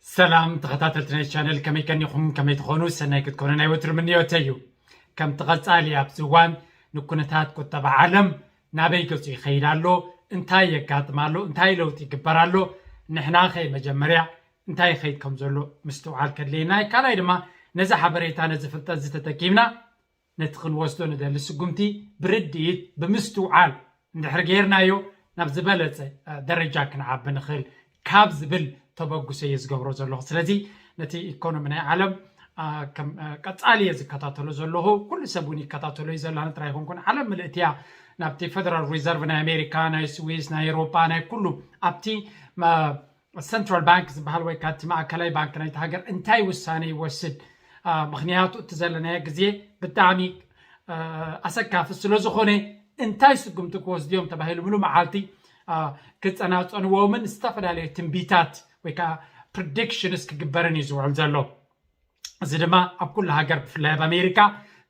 ሰላም ተኸታተልቲ ናይ ቻነል፣ ከመይ ቀኒኹም? ከመይ ትኾኑ? ሰናይ ክትኮኑ ናይ ወትሩ ምንዮተይ እዩ። ከምቲ ቀጻሊ ኣብዚ እዋን ንኩነታት ቁጠባ ዓለም ናበይ ገጹ ይኸይድ ኣሎ፣ እንታይ የጋጥም ኣሎ፣ እንታይ ለውጢ ይግበር ኣሎ፣ ንሕና ኸ መጀመርያ እንታይ ይኸይድ ከም ዘሎ ምስትውዓል ከድልየና እዩ። ካልኣይ ድማ ነዚ ሓበሬታ ነዚ ፍልጠት እዚ ተጠቂምና ነቲ ክንወስዶ ንደሊ ስጉምቲ ብርድኢት ብምስትውዓል እንድሕር ገይርናዮ ናብ ዝበለጸ ደረጃ ክንዓቢ ንኽእል ካብ ዝብል ተበግሶ እየ ዝገብሮ ዘለኹ። ስለዚ ነቲ ኢኮኖሚ ናይ ዓለም ቀጻሊ እየ ዝከታተሎ ዘለኹ። ኩሉ ሰብ እውን ይከታተሎ እዩ ዘሎ። ኣነ ጥራይ ይኮንኩን፣ ዓለም ምልእቲ እያ ናብቲ ፌደራል ሪዘርቭ ናይ ኣሜሪካ፣ ናይ ስዊስ፣ ናይ ኤሮጳ፣ ናይ ኩሉ ኣብቲ ሰንትራል ባንክ ዝበሃል ወይ ካቲ ማእከላይ ባንክ ናይቲ ሃገር እንታይ ውሳነ ይወስድ? ምክንያቱ እቲ ዘለናዮ ግዜ ብጣዕሚ ኣሰካፊ ስለ ዝኾነ እንታይ ስጉምቲ ክወስዱ እዮም ተባሂሉ ምሉ መዓልቲ ክጸናጸንዎምን ዝተፈላለዩ ትንቢታት ወይ ከዓ ፕሪዲክሽንስ ክግበርን እዩ ዝውዕል ዘሎ። እዚ ድማ ኣብ ኩሉ ሃገር ብፍላይ ኣብ ኣሜሪካ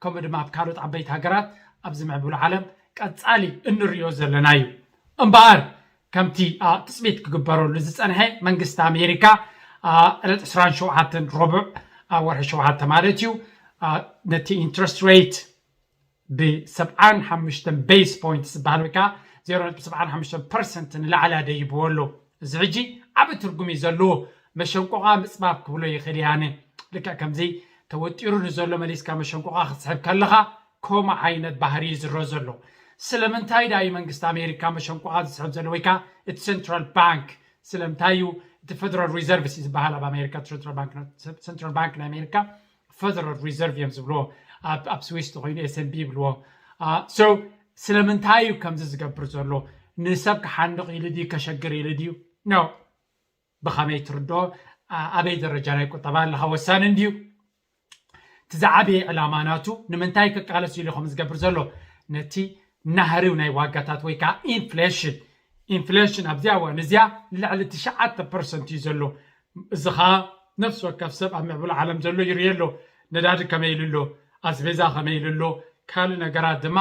ከምኡ ድማ ኣብ ካልኦት ዓበይቲ ሃገራት ኣብ ዝምዕብሉ ዓለም ቀጻሊ እንሪኦ ዘለና እዩ። እምበኣር ከምቲ ትፅቢት ክግበረሉ ዝፀንሐ መንግስቲ ኣሜሪካ ዕለት ዕስራን ሸውዓተን ረቡዕ ወርሒ ሸውዓተ ማለት እዩ ነቲ ኢንትረስት ሬት ብሰብዓን ሓሙሽተን ቤስ ፖይንት ዝበሃል ወይ ከዓ ዜሮ ነጥቢ ሰብዓን ሓሙሽተን ፐርሰንት ንላዕሊ ኣደይብዎ ኣሎ። እዚ ሕጂ ዓብ ትርጉም እዩ ዘለዎ። መሸንቆቓ ምፅባብ ክብሎ ይኽእል እየ ኣነ። ልክዕ ከምዚ ተወጢሩ ንዘሎ መሊስካ መሸንቆቓ ክትስሕብ ከለኻ ከምኡ ዓይነት ባህሪ እዩ ዝረኦ ዘሎ። ስለምንታይ ደኣ እዩ መንግስቲ ኣሜሪካ መሸንቆቓ ዝስሕብ ዘሎ ወይ ከዓ እቲ ሰንትራል ባንክ ስለምንታይ እዩ እቲ ፌደራል ሪዘርቭ ሲ ዝበሃል ኣብ ኣሜሪካ ሰንትራል ባንክ ናይ ኣሜሪካ ፌደራል ሪዘርቭ እዮም ዝብልዎ። ኣብ ስዊስ ተኮይኑ ኤስንቢ ይብልዎ። ስለምንታይ እዩ ከምዚ ዝገብር ዘሎ? ንሰብ ክሓንቕ ኢሉ ድዩ ከሸግር ኢሉ ድዩ? ኖ። ብኸመይ ትርድኦ? ኣበይ ደረጃ ናይ ቁጠባ ኣለኻ ወሳኒ እንድዩ። እቲ ዝዓበየ ዕላማ ናቱ ንምንታይ ክቃለስ ኢሉ ከም ዝገብር ዘሎ ነቲ ናህሪው ናይ ዋጋታት ወይ ከዓ ኢንፍሌሽን ኢንፍሌሽን ኣብዚኣ እዋን እዚኣ ንልዕሊ ትሽዓተ ፐርሰንት እዩ ዘሎ። እዚ ከዓ ነፍሲ ወከፍ ሰብ ኣብ ምዕብሉ ዓለም ዘሎ ይርእዮ ኣሎ። ነዳዲ ከመይ ኢሉ ኣሎ፣ ኣስቤዛ ከመይ ኢሉ ኣሎ፣ ካልእ ነገራት ድማ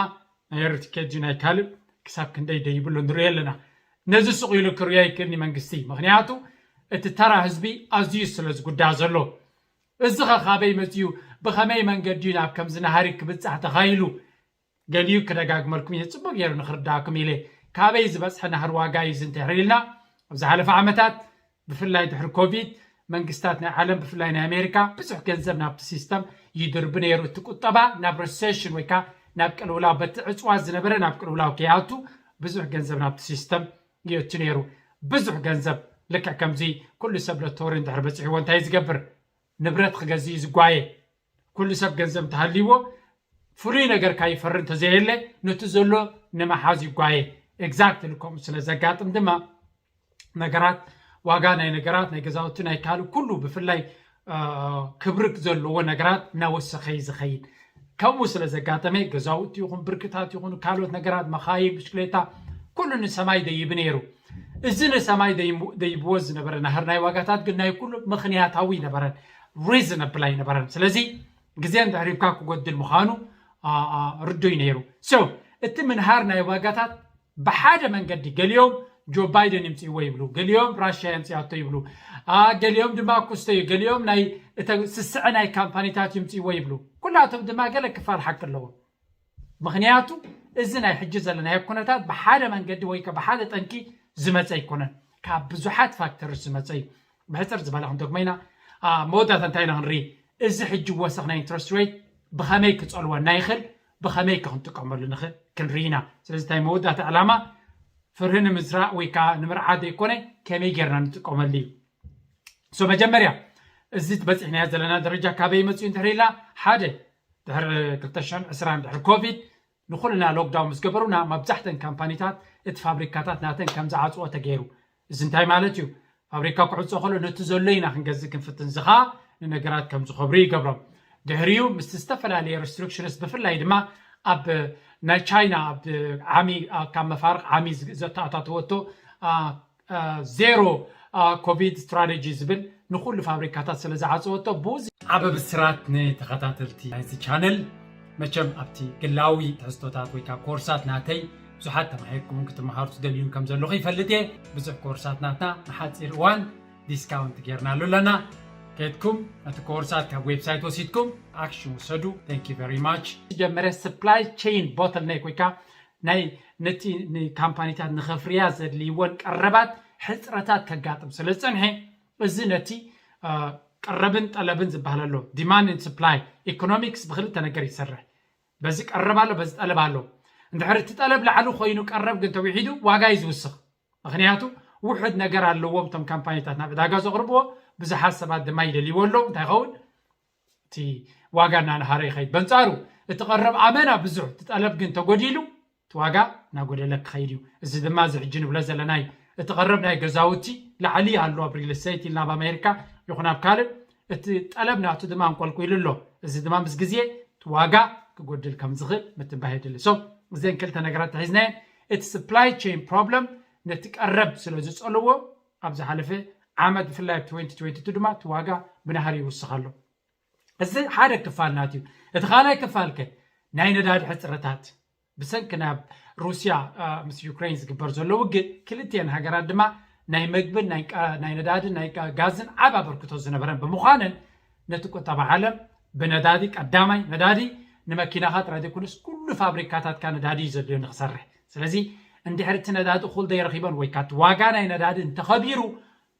ናይ ርትኬት ድዩ ናይ ካልእ ክሳብ ክንደይ ደይብሉ ንርእዮ ኣለና። ነዚ ስቕ ኢሉ ክርእዮ ኣይክእልኒ መንግስቲ፣ ምክንያቱ እቲ ተራ ህዝቢ ኣዝዩ ስለ ዝጉዳ ዘሎ። እዚ ኸ ካበይ መፅዩ? ብኸመይ መንገዲ ናብ ከምዚ ናህሪ ክብፃሕ ተኻይሉ? ገሊኡ ክደጋግመልኩም እየ፣ ፅቡቅ ገይሩ ንክርዳእኩም ኢለ። ካበይ ዝበፅሐ ናህሪ ዋጋ እዩ እዚ እንተሕር ኢልና፣ ኣብ ዝሓለፈ ዓመታት ብፍላይ ድሕሪ ኮቪድ መንግስታት ናይ ዓለም ብፍላይ ናይ ኣሜሪካ ብዙሕ ገንዘብ ናብቲ ሲስተም ይድርቢ ነይሩ። እቲ ቁጠባ ናብ ረሴሽን ወይ ከዓ ናብ ቅልውላው በቲ ዕፅዋት ዝነበረ ናብ ቅልውላው ከይኣቱ ብዙሕ ገንዘብ ናብቲ ሲስተም ይእቱ ነይሩ። ብዙሕ ገንዘብ ልክዕ ከምዚ ኩሉ ሰብ ለቶሪ እንድሕር በፂሕዎ እንታይ ዝገብር ንብረት ክገዝእ እዩ ዝጓየ። ኩሉ ሰብ ገንዘብ እንተሃልይዎ ፍሉይ ነገር ካይፈሪ እንተዘየለ ነቲ ዘሎ ንምሓዝ ይጓየ። ኤግዛክትሊ ከምኡ ስለ ዘጋጥም ድማ ነገራት ዋጋ ናይ ነገራት ናይ ገዛውቲ ናይ ካልእ ኩሉ ብፍላይ ክብሪ ዘለዎ ነገራት እናወሰኸ እዩ ዝኸይድ። ከምኡ ስለ ዘጋጠመ ገዛውቲ ይኹን ብርክታት ይኹን ካልኦት ነገራት መኻይን ብሽክሌታ ኩሉ ንሰማይ ደይብ ነይሩ። እዚ ንሰማይ ደይብዎ ዝነበረ ናህር ናይ ዋጋታት ግን ናይ ኩሉ ምኽንያታዊ ነበረን፣ ሪዝነብል ኣይነበረን። ስለዚ ግዜ እንድሕር ሂብካ ክጎድል ምዃኑ ርዱይ ነይሩ። ሶ እቲ ምንሃር ናይ ዋጋታት ብሓደ መንገዲ ገሊኦም ጆ ባይደን ይምፅእዎ ይብሉ፣ ገሊኦም ራሽያ የምፅኣቶ ይብሉ፣ ገሊኦም ድማ ኩስቶ እዩ፣ ገሊኦም ናይ ስስዐ ናይ ካምፓኒታት ይምፅእዎ ይብሉ። ኩላቶም ድማ ገለ ክፋል ሓቂ ኣለዎም። ምክንያቱ እዚ ናይ ሕጂ ዘለናዮ ኩነታት ብሓደ መንገዲ ወይ ብሓደ ጠንቂ ዝመፀ ኣይኮነን፣ ካብ ብዙሓት ፋክተርስ ዝመፀ እዩ። ብሕፅር ዝበለ ክንደግሞ ኢና። መወዳእታ እንታይ ኢና ክንርኢ? እዚ ሕጂ ወሰኽ ናይ ኢንትረስት ሬት ብኸመይ ክፀልወና ይኽእል፣ ብኸመይ ከ ክንጥቀመሉ ንኽእል ክንርኢ ኢና። ስለዚ እንታይ መወዳእታ ዕላማ ፍርሂ ንምዝራእ ወይ ከዓ ንምርዓድ ዘይኮነ ከመይ ጌርና ንጥቀመሉ እዩ። ሶ መጀመርያ እዚ በፂሕናዮ ዘለና ደረጃ ካበይ መፅኡ እንድሕር ኢልና ሓደ ድሕሪ ክልተ ሽሕን ዕስራን ድሕሪ ኮቪድ ንኩልና ሎክዳውን ምስ ገበሩና መብዛሕተን ካምፓኒታት እቲ ፋብሪካታት ናተን ከም ዝዓፅዎ ተገይሩ። እዚ እንታይ ማለት እዩ? ፋብሪካ ክዕፆ ከሎ ነቲ ዘሎ ኢና ክንገዝእ ክንፍትን፣ እዚ ኸዓ ንነገራት ከም ዝኸብሩ ይገብሮም። ድሕሪኡ ምስቲ ዝተፈላለየ ሪስትሪክሽንስ ብፍላይ ድማ ኣብ ናይ ቻይና ኣብ ዓሚ ካብ መፋርቕ ዓሚ ዘተኣታተወቶ ዜሮ ኮቪድ ስትራቴጂ ዝብል ንኩሉ ፋብሪካታት ስለ ዝዓፀወቶ ብዚ ዓበ ብስራት ንተኸታተልቲ ናይዚ ቻነል። መቸም ኣብቲ ግላዊ ትሕዝቶታት ወይ ከዓ ኮርሳት ናተይ ብዙሓት ተማሂርኩም ክትመሃሩ ትደልዩን ከም ዘለኹ ይፈልጥ እየ። ብዙሕ ኮርሳት ናትና ንሓፂር እዋን ዲስካውንት ጌርናሉ ኣለና። ከድኩም ነቲ ኮርሳት ካብ ዌብሳይት ወሲድኩም ኣክሽን ውሰዱ። Thank you very much። ጀመረ supply chain bottleneck ወይ ከዓ ናይ ነቲ ንካምፓኒታት ንኸፍርያ ዘድልይወን ቀረባት ሕፅረታት ከጋጥም ስለ ዝፀንሐ፣ እዚ ነቲ ቀረብን ጠለብን ዝበሃል ኣሎ፣ demand and supply economics ብክልተ ነገር ይሰርሕ። በዚ ቀረብ ኣሎ፣ በዚ ጠለብ ኣሎ። እንድሕር እቲ ጠለብ ላዕሊ ኮይኑ ቀረብ ግን ተውሒዱ ዋጋ እዩ ዝውስኽ። ምክንያቱ ውሕድ ነገር ኣለዎም እቶም ካምፓኒታት ናብ ዕዳጋ ዘቕርብዎ፣ ብዙሓት ሰባት ድማ ይደልይዎ ኣለዉ። እንታይ ይኸውን? እቲ ዋጋ እናነሃረ ይኸይድ። በንጻሩ እቲ ቀረብ ኣመና ብዙሕ፣ እቲ ጠለብ ግን ተጎዲሉ እቲ ዋጋ እናጎደለ ክኸይድ እዩ። እዚ ድማ እዚ ሕጂ ንብሎ ዘለና እዩ። እቲ ቀረብ ናይ ገዛውቲ ላዕሊ ኣሎ ኣብ ሪል ስቴት ኢልና ኣብ ኣሜሪካ ይኹን ኣብ ካልእ፣ እቲ ጠለብ ናቱ ድማ እንቆልቁሉ ኣሎ። እዚ ድማ ምስ ግዜ እቲ ዋጋ ክጎድል ከም ዝኽእል ምትንባህ የድሊ። So እዘን ክልተ ነገራት ተሒዝናየን፣ እቲ supply chain problem ነቲ ቀረብ ስለ ዝጸልዎ ኣብ ዝሓለፈ ዓመት ብፍላይ ኣብ twenty twenty-two ድማ እቲ ዋጋ ብናህሪ ይውስኽ ኣሎ። እዚ ሓደ ክፋል ናት እዩ። እቲ ካልኣይ ክፋል ከ ናይ ነዳዲ ሕፅረታት ብሰንኪ ናብ ሩስያ ምስ ዩክሬን ዝግበር ዘሎ ውግእ፣ ክልቲኤን ሃገራት ድማ ናይ መግብን ናይ ነዳድን ናይ ጋዝን ዓብ ኣበርክቶ ዝነበረን ብምዃነን፣ ነቲ ቁጠባ ዓለም ብነዳዲ፣ ቀዳማይ ነዳዲ ንመኪናኻ ጥራይ ዘይኮነስ ኩሉ ፋብሪካታትካ ነዳዲ እዩ ዘድልዮ ንክሰርሕ። ስለዚ እንድሕር እቲ ነዳዲ እኹል ዘይረኺበን ወይ ካቲ ዋጋ ናይ ነዳዲ እንተኸቢሩ፣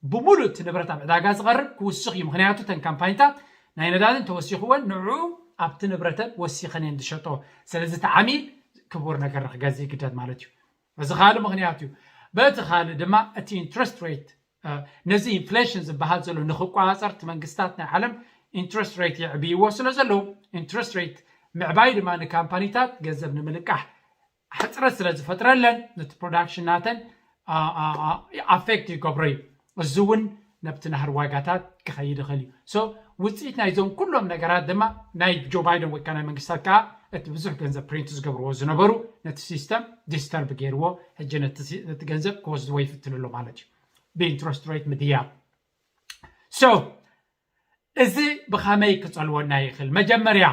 ብምሉእ እቲ ንብረት ኣብ ዕዳጋ ዝቐርብ ክውስኽ እዩ። ምክንያቱ እተን ካምፓኒታት ናይ ነዳዲ እንተወሲኽወን ንዕኡ ኣብቲ ንብረተን ወሲኸን እየን ዝሸጦ። ስለዚ እቲ ዓሚል ክቡር ነገር ንክገዝእ ይግደድ ማለት እዩ። እዚ ካልእ ምክንያት እዩ። በቲ ካልእ ድማ እቲ interest rate፣ ነዚ ኢንፍሌሽን ዝበሃል ዘሎ ንክቆፃፀር እቲ መንግስታት ናይ ዓለም interest rate የዕብይዎ ስለ ዘለዉ፣ interest rate ምዕባይ ድማ ንካምፓኒታት ገንዘብ ንምልቃሕ ሕፅረት ስለ ዝፈጥረለን ነቲ ፕሮዳክሽን ናተን ኣፌክት ይገብሮ እዩ። እዚ እውን ነብቲ ናህር ዋጋታት ክኸይድ ይኽእል እዩ። So ውፅኢት ናይዞም ኩሎም ነገራት ድማ ናይ ጆ ባይደን ወይ ከዓ ናይ መንግስታት ከዓ እቲ ብዙሕ ገንዘብ ፕሪንት ዝገብርዎ ዝነበሩ ነቲ ሲስተም ዲስተርብ ገይርዎ፣ ሕጂ ነቲ ገንዘብ ክወስድዎ ይፍትሉ ኣሎ ማለት እዩ፣ ብኢንትረስት ሬት ምድያብ። So እዚ ብኸመይ ክጸልወና ይኽእል? መጀመርያ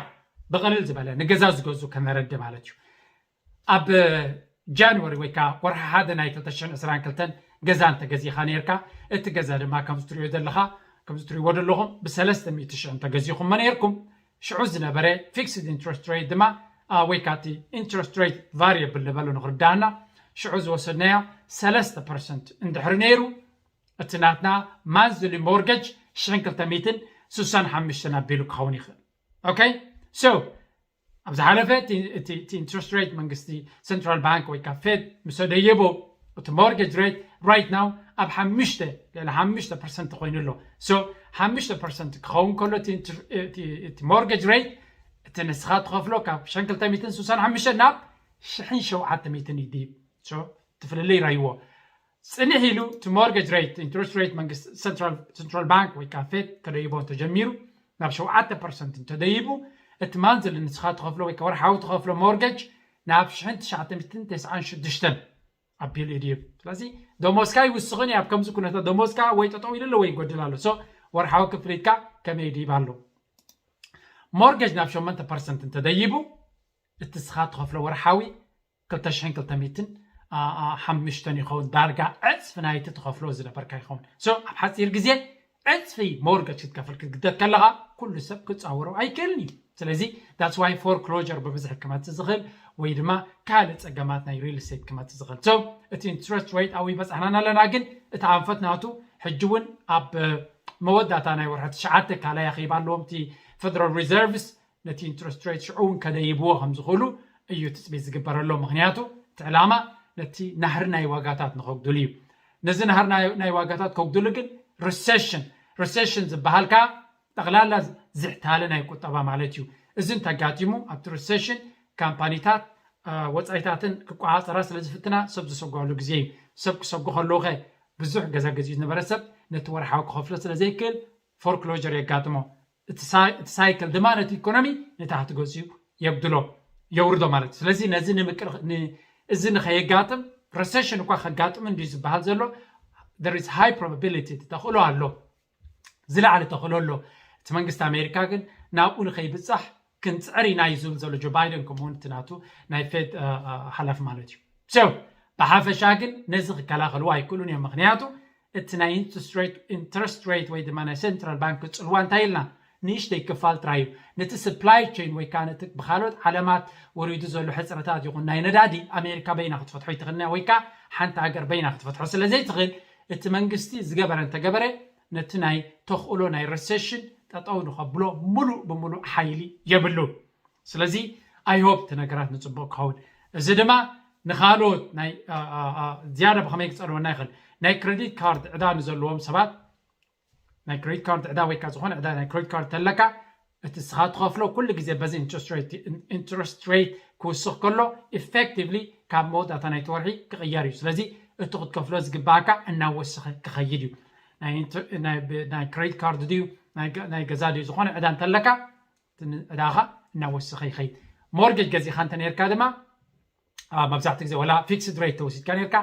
ብቕልል ዝበለ ንገዛ ዝገዙ ከነረዲ ማለት እዩ። ኣብ ጃንዋሪ ወይ ከዓ ወርሒ ሓደ ናይ ክልተ ሽሕን ዕስራን ክልተን ገዛ እንተገዚእኻ ነርካ፣ እቲ ገዛ ድማ ከምዚ ትሪኦ ዘለኻ፣ ከምዚ ትሪእዎ ዘለኹም ብሰለስተ ሚእቲ ሽሕ እንተገዚእኹሞ ነርኩም፣ ሽዑ ዝነበረ ፊክስድ ኢንትረስት ሬት ድማ ወይ ከዓ እቲ ኢንትረስት ሬት ቫሪየብል ንበሎ ንክርዳእና፣ ሽዑ ዝወሰድናዮ ሰለስተ ፐርሰንት እንድሕሪ ነይሩ፣ እቲ ናትና ማንዝሊ ሞርገጅ ሽሕን ክልተ ሚእትን ስሳን ሓሙሽተን ኣቢሉ ክኸውን ይኽእል። ኦኬ። So ኣብ ዝሓለፈ እቲ ኢንትረስት ሬት መንግስቲ ሰንትራል ባንክ ወይ ከዓ ፌድ ምስ ደየቦ፣ እቲ ሞርገጅ ሬት ራይት ናው ኣብ ሓሙሽተ ልዕሊ ሓሙሽተ ፐርሰንት ኮይኑ ኣሎ። So ሓሙሽተ ፐርሰንት ክኸውን ከሎ እቲ ሞርገጅ ሬት፣ እቲ ንስኻ ትኸፍሎ ካብ ሽሕን ክልተ ሚእትን ስሳን ሓሙሽተ ናብ ሽሕን ሸውዓተ ሚእትን እዩ ድይብ። So እቲ ፍልልይ ራይዎ። ፅንሕ ኢሉ እቲ ሞርገጅ ሬት፣ ኢንትረስት ሬት መንግስቲ ሰንትራል ባንክ ወይ ከዓ ፌድ ከደይቦ እንተጀሚሩ፣ ናብ ሸውዓተ ፐርሰንት እንተደይቡ፣ እቲ ማንዝሊ ንስኻ ትኸፍሎ ወይ ከዓ ወርሓዊ ትኸፍሎ ሞርገጅ ናብ ሽሕን ትሽዓተ ሚእትን ተስዓን ሽዱሽተን ኣቢሉ እዩ ድይብ። ስለዚ ደሞዝካ ይውስኽን እዩ። ኣብ ከምዚ ኩነታት ደሞዝካ ወይ ጠጠው ኢሉ ኣሎ ወይ ይጎድል ኣሎ። So ወርሓዊ ክፍሊትካ ከመይ ድይብ ኣሎ? ሞርገጅ ናብ ሸሞንተ ፐርሰንት እንተደይቡ፣ እቲ ስኻ ትኸፍሎ ወርሓዊ ክልተ ሽሕን ክልተ ሚእትን ሓሙሽተን ይኸውን። ዳርጋ ዕፅፊ ናይቲ ትኸፍሎ ዝነበርካ ይኸውን። So ኣብ ሓፂር ግዜ ዕፅፊ ሞርገጅ ክትከፍል ክትግደድ ከለኻ ኩሉ ሰብ ክፃወሮ ኣይክእልን እዩ። ስለዚ that's why ፎርክሎጀር ብብዝሒ ክመፅእ ዝኽእል ወይ ድማ ካልእ ፀገማት ናይ ሪል ስቴት ክመፅእ ዝኽእል። So እቲ ኢንትረስት ሬት ኣብኡ ይበፃሕናን ኣለና፣ ግን እቲ ኣንፈት ናቱ ሕጂ እውን ኣብ መወዳእታ ናይ ወርሒ ትሽዓተ ካልኣይ ኣኼባ ኣለዎም እቲ ፌደራል ሪዘርቭስ ነቲ ኢንትረስት ሬት ሽዑ እውን ከደይብዎ ከም ዝኽእሉ እዩ ትፅቢት ዝግበረሎም። ምክንያቱ እቲ ዕላማ ነቲ ናህሪ ናይ ዋጋታት ንኸጉድሉ እዩ። ነዚ ናህሪ ናይ ዋጋታት ከጉድሉ ግን ሪሴሽን፣ ሪሴሽን ዝበሃል ከዓ ጠቕላላ ዝሕታለ ናይ ቁጠባ ማለት እዩ። እዚ እንተጋጢሙ ኣብቲ ሪሴሽን ካምፓኒታት ወፃኢታትን ክቋፃፀራ ስለ ዝፍትና ሰብ ዝሰጓሉ ግዜ እዩ። ሰብ ክሰጉ ከለዉ ከ ብዙሕ ገዛ ገዚኡ ዝነበረ ሰብ ነቲ ወርሓዊ ክኸፍሎ ስለ ዘይክእል ፎርክሎጀር የጋጥሞ። እቲ ሳይክል ድማ ነቲ ኢኮኖሚ ንታሕቲ ገፂኡ የጉድሎ፣ የውርዶ ማለት እዩ። ስለዚ ነዚ ንምቅል እዚ ንኸየጋጥም፣ ረሴሽን እኳ ከጋጥም እንድዩ ዝበሃል ዘሎ፣ there is high probability፣ ተኽእሎ ኣሎ፣ ዝለዓለ ተኽእሎ ኣሎ። እቲ መንግስቲ ኣሜሪካ ግን ናብኡ ንኸይብፃሕ ክንፅዕር ኢና እዩ ዝብል ዘሎ ጆ ባይደን፣ ከምኡውን እቲ ናቱ ናይ ፌድ ሓላፊ ማለት እዩ። So ብሓፈሻ ግን ነዚ ክከላኸልዎ ኣይክእሉን እዮም። ምክንያቱ እቲ ናይ interest rate ወይ ድማ ናይ central bank ፅልዋ እንታይ ኢልና ንእሽተይ ክፋል ጥራይ እዩ። ነቲ supply chain ወይ ከዓ ነቲ ብካልኦት ዓለማት ወሪዱ ዘሎ ሕፅረታት ይኹን ናይ ነዳዲ ኣሜሪካ በይና ክትፈትሖ ይትኽእልና ወይ ከዓ ሓንቲ ሃገር በይና ክትፈትሖ ስለ ዘይትኽእል እቲ መንግስቲ ዝገበረ እንተገበረ ነቲ ናይ ተኽእሎ ናይ recession ጠጠው ንኸብሎ ሙሉእ ብሙሉእ ሓይሊ የብሉ። ስለዚ I hope እቲ ነገራት ንፅቡቅ ክኸውን። እዚ ድማ ንካልኦት ናይ ዝያዳ ብከመይ ክፀልወና ይኽእል ናይ credit card ዕዳ ንዘለዎም ሰባት ናይ credit card ዕዳ ወይ ከዓ ዝኾነ ዕዳ ናይ credit card ተለካ እቲ ስኻ ትኸፍሎ ኩሉ ግዜ በዚ interest rate ክውስኽ ከሎ effectively ካብ መወዳእታ ናይቲ ወርሒ ክቕየር እዩ። ስለዚ እቲ ክትከፍሎ ዝግባኣካ እናወሰኸ ክኸይድ እዩ። ናይ credit card ድዩ ናይ ገዛ ድዩ ዝኾነ ዕዳ እንተለካ ዕዳኻ እናወሰኸ ይኸይድ። Mortgage ገዚኻ እንተ ነርካ ድማ መብዛሕትኡ ግዜ ወላ fixed rate ተወሲድካ ነርካ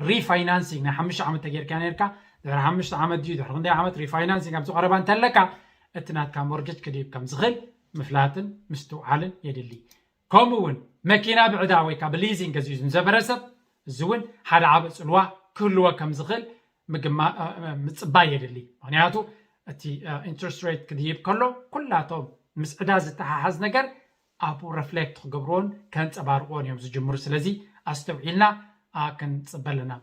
refinancing ናይ ሓሙሽተ ዓመት ተጌርካ ነርካ ድሕሪ ሓሙሽተ ዓመት ድዩ ድሕሪ ክንደይ ዓመት refinancing ኣብዚ ቀረባ እንተለካ እቲ ናትካ mortgage ክድይብ ከም ዝኽእል ምፍላጥን ምስትውዓልን የድሊ። ከምኡ እውን መኪና ብዕዳ ወይ ከዓ ብሊዚንግ ገዚኡ ዝነበረ ሰብ እዚ እውን ሓደ ዓበ ፅልዋ ክህልዎ ከም ዝኽእል ምፅባይ የድሊ። ምክንያቱ እቲ interest rate ክድይብ ከሎ ኩላቶም ምስ ዕዳ ዝተሓሓዝ ነገር ኣብኡ reflect ክገብርዎን ከንፀባርቅዎን እዮም ዝጅምሩ። ስለዚ ኣስተውዒልና ክንፅበ ኣለና።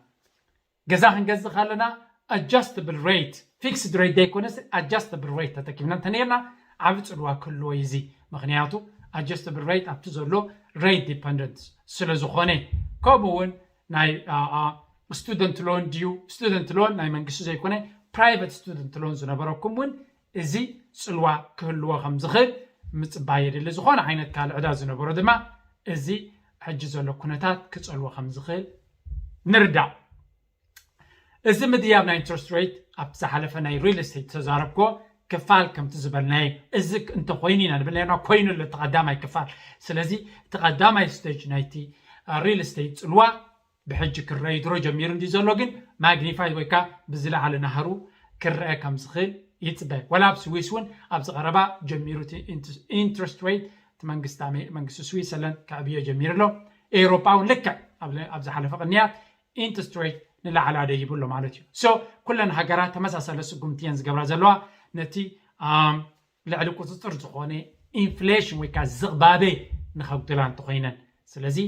ገዛ ክንገዝእ ከለና adjustable rate fixed rate ዘይኮነስ adjustable rate ተጠቂምና እንተነርና ዓብ ፅልዋ ክህልዎ እዩ። እዚ ምክንያቱ adjustable rate ኣብቲ ዘሎ rate dependent ስለዝኾነ ከምኡ እውን ናይ student loan ድዩ student loan ናይ መንግስቲ ዘይኮነ private student loan ዝነበረኩም እውን እዚ ፅልዋ ክህልዎ ከም ዝኽእል ምፅባይ የድሊ። ዝኾነ ዓይነት ካልእ ዕዳ ዝነበሮ ድማ እዚ ሕጂ ዘሎ ኩነታት ክፀልዎ ከም ዝኽእል ንርዳእ። እዚ ምድያብ ናይ interest rate ኣብ ዝሓለፈ ናይ real estate ተዛረብኮ ክፋል ከምቲ ዝበልናየ እዚ እንተኮይኑ ኢና ንብል ነርና ኮይኑ ኣሎ እቲ ቀዳማይ ክፋል። ስለዚ እቲ ቀዳማይ stage ናይቲ real estate ፅልዋ ብሕጂ ክረይ ድሮ ጀሚሩ እንዲ ዘሎ ግን magnified ወይ ከዓ ብዝለዓለ ናህሩ ክረአ ከም ዝኽእል ይፅበ። ወላ ኣብ ስዊስ እውን ኣብዚ ቀረባ ጀሚሩ interest rate መንግስቲ ስዊዘርላንድ ከዕብዮ ጀሚሩ ኣሎ። ኤውሮጳ እውን ልክዕ ኣብ ዝሓለፈ ቅንያት interest rate ንላዕሊ ኣደይቡ ኣሎ ማለት እዩ። So ኩለን ሃገራት ተመሳሳለ ስጉምቲ እየን ዝገብራ ዘለዋ ነቲ ልዕሊ ቁፅፅር ዝኾነ inflation ወይ ከዓ ዝቕባበ ንኸጉድላ እንተኮይነን። ስለዚ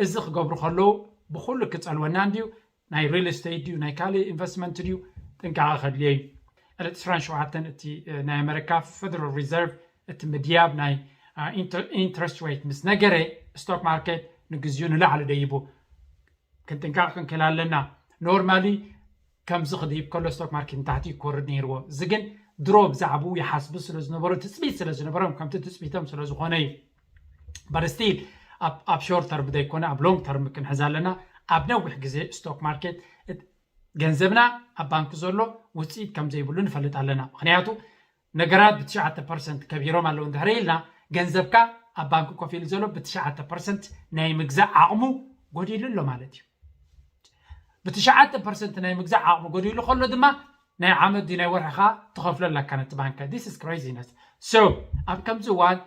እዚ ክገብሩ ከለዉ ብኩሉ ክፀልወና እንድዩ ናይ real estate ድዩ ናይ ካልእ investment ድዩ ጥንቃቐ ከድልዮ እዩ። ዕለት ዕስራን ሸውዓተን እቲ ናይ ኣመሪካ federal reserve እቲ ምድያብ ናይ interest rate ምስ ነገረ stock market ንግዚኡ ንላዕሊ ደይቡ ክንጥንቃቕ ክንክእል ኣለና። Normally ከምዚ ክድይብ ከሎ stock market ንታሕቲ ክወርድ ነይርዎ። እዚ ግን ድሮ ብዛዕባኡ ይሓስቡ ስለ ዝነበሩ ትፅቢት ስለ ዝነበሮም ከምቲ ትፅቢቶም ስለ ዝኾነ እዩ። But still ኣብ short term ዘይኮነ ኣብ long term ክንሕዝ ኣለና። ኣብ ነዊሕ ግዜ stock market ገንዘብና ኣብ ባንክ ዘሎ ውፅኢት ከም ዘይብሉ ንፈልጥ ኣለና። ምክንያቱ ነገራት ብትሽዓተ ፐርሰንት ከቢሮም ኣለዉ እንድሕር ኢልና ገንዘብካ ኣብ ባንክ ኮፍ ኢሉ ዘሎ ብትሽዓተ ፐርሰንት ናይ ምግዛእ ዓቕሙ ጎዲሉ ኣሎ ማለት እዩ። ብትሽዓተ ፐርሰንት ናይ ምግዛእ ዓቕሙ ጎዲሉ ከሎ ድማ ናይ ዓመት ድዩ ናይ ወርሒ ከዓ ትኸፍሎ ኣለካ ነቲ ባንክ። This is craziness። So ኣብ ከምዚ እዋን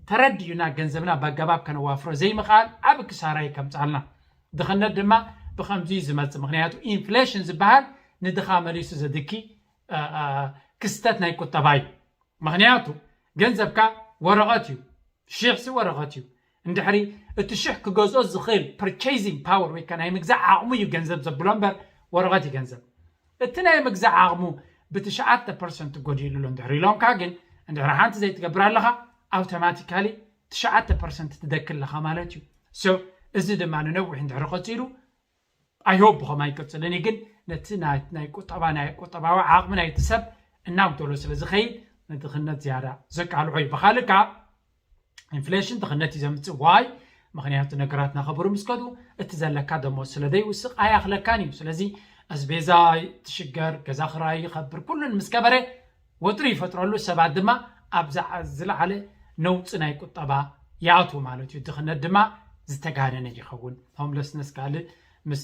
ተረዲኡና ገንዘብና ብኣገባብ ከነዋፍሮ ዘይምኽኣል ዓቢ ክሳራ እዩ ከምፅኣልና። ድኽነት ድማ ብኸምዚ እዩ ዝመፅእ። ምክንያቱ ኢንፍሌሽን ዝበሃል ንድኻ መሊሱ ዘድኪ ክስተት ናይ ቁጠባ እዩ። ምክንያቱ ገንዘብካ ወረቐት እዩ። ሽሕ ሲ ወረቐት እዩ። እንድሕሪ እቲ ሽሕ ክገዝኦ ዝኽእል purchasing power ወይ ከዓ ናይ ምግዛእ ዓቕሙ እዩ ገንዘብ ዘብሎ እምበር ወረቐት እዩ ገንዘብ። እቲ ናይ ምግዛእ ዓቕሙ ብትሽዓተ ፐርሰንት ጎዲሉ ኣሎ እንድሕሪ ኢሎምካ ግን እንድሕሪ ሓንቲ ዘይትገብር ኣለኻ ኣውቶማቲካሊ ትሽዓተ ፐርሰንት ትደኪ ኣለኻ ማለት እዩ። So እዚ ድማ ንነዊሕ እንድሕሪ ቀፂሉ I hope ብኸምኡ ኣይቅፅልን እዩ ግን ነቲ ናይ ቁጠባ ናይ ቁጠባዊ ዓቕሚ ናይቲ ሰብ እናጉደሎ ስለ ዝኸይድ ንድኽነት ዝያዳ ዘቃልዖ እዩ። ብኻልእ ከዓ ኢንፍሌሽን ድኽነት እዩ ዘምፅእ። ዋይ ምኽንያቱ ነገራት እናኸበሩ ምስ ከዱ እቲ ዘለካ ደሞዝ ስለ ዘይውስኽ ኣያኽለካን እዩ። ስለዚ ኣስቤዛ ትሽገር፣ ገዛ ክራይ ይኸብር፣ ኩሉን ምስ ከበረ ወጥሪ ይፈጥረሉ፣ ሰባት ድማ ኣብ ዝለዓለ ነውፂ ናይ ቁጠባ ይኣትዉ ማለት እዩ። ድኽነት ድማ ዝተጋነነ ይኸውን። ሆምለስነስ ካልእ ምስ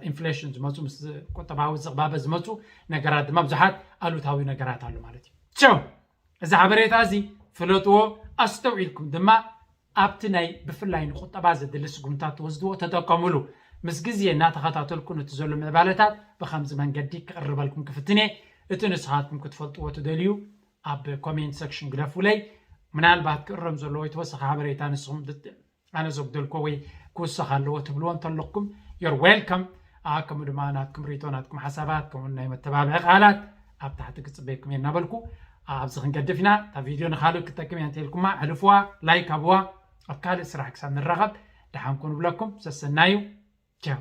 ኢንፍሌሽን ዝመፁ ምስ ቁጠባዊ ዝቕባበ ዝመፁ ነገራት ድማ ብዙሓት ኣሉታዊ ነገራት ኣሎ ማለት እዩ። So እዚ ሓበሬታ እዚ ፍለጥዎ፣ ኣስተውዒልኩም ድማ ኣብቲ ናይ ብፍላይ ንቁጠባ ዘድሊ ስጉምታት ትወስድዎ ተጠቀምሉ። ምስ ግዜ እናተኸታተልኩ ነቲ ዘሎ ምዕባለታት ብኸምዚ መንገዲ ክቕርበልኩም ክፍትን እየ። እቲ ንስኻትኩም ክትፈልጥዎ ትደልዩ ኣብ ኮሜንት ሰክሽን ግደፉለይ። ምናልባት ክእረም ዘለዎ ወይ ተወሳኺ ሓበሬታ ንስኹም ኣነ ዘጉደልኮ ወይ ክውሰኽ ኣለዎ ትብልዎ እንተለኩም you're welcome። ከምኡ ድማ ናትኩም ርእይቶ ናትኩም ሓሳባት ከምኡ ናይ መተባብዒ ቃላት ኣብ ታሕቲ ክፅበየኩም እየ እናበልኩ ኣብዚ ክንገድፍ ኢና። እታ ቪድዮ ንካልእ ክትጠቅም እያ እንተልኩማ ሕልፍዋ፣ ላይክ ኣብዋ። ኣብ ካልእ ስራሕ ክሳብ ንራኸብ ደሓን ኩኑ ብለኩም ሰሰናዩ። ቻው።